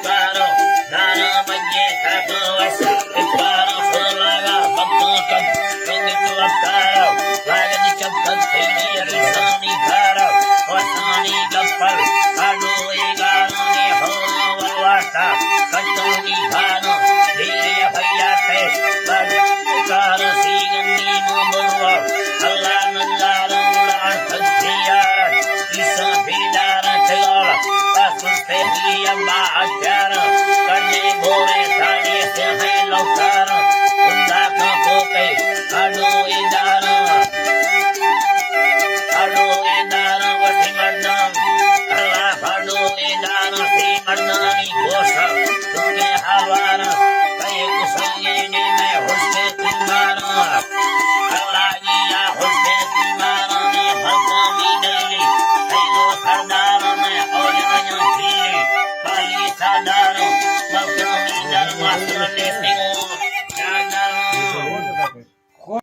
کارو، دانا بجے کاکو وس، کارو سولاگا بکو کم، سنگ تو کارو، واگن چپ کم، سنگی رسانی کارو، وسانی گپل، کاڈو ایگارانی ہورو ولواتا، کٹونی بانو، دیرے بھیا تے، بل کارو سیگنی مو برو، اللہ نندارو، اللہ تجیارو، ایسا بیدارو، چلو، پاسو تے ہی اللہ اچارو، کڈے بورے ساڑی سے ہے لوکارو، اللہ کا کوکے، کاڈو ایدارو، کاڈو ایدارو، وسی مردم، اللہ کاڈو ایدارو، سی مردانی کوشا، تمہیں ہاوارو، کئی کسنگی نے میں حسن تمہارو، اللہ جی یا حسن تمہارو، میں حسن می دلی، ایو سردارو، میں اولیاں پیلی، پالی سردارو، مقامی درواز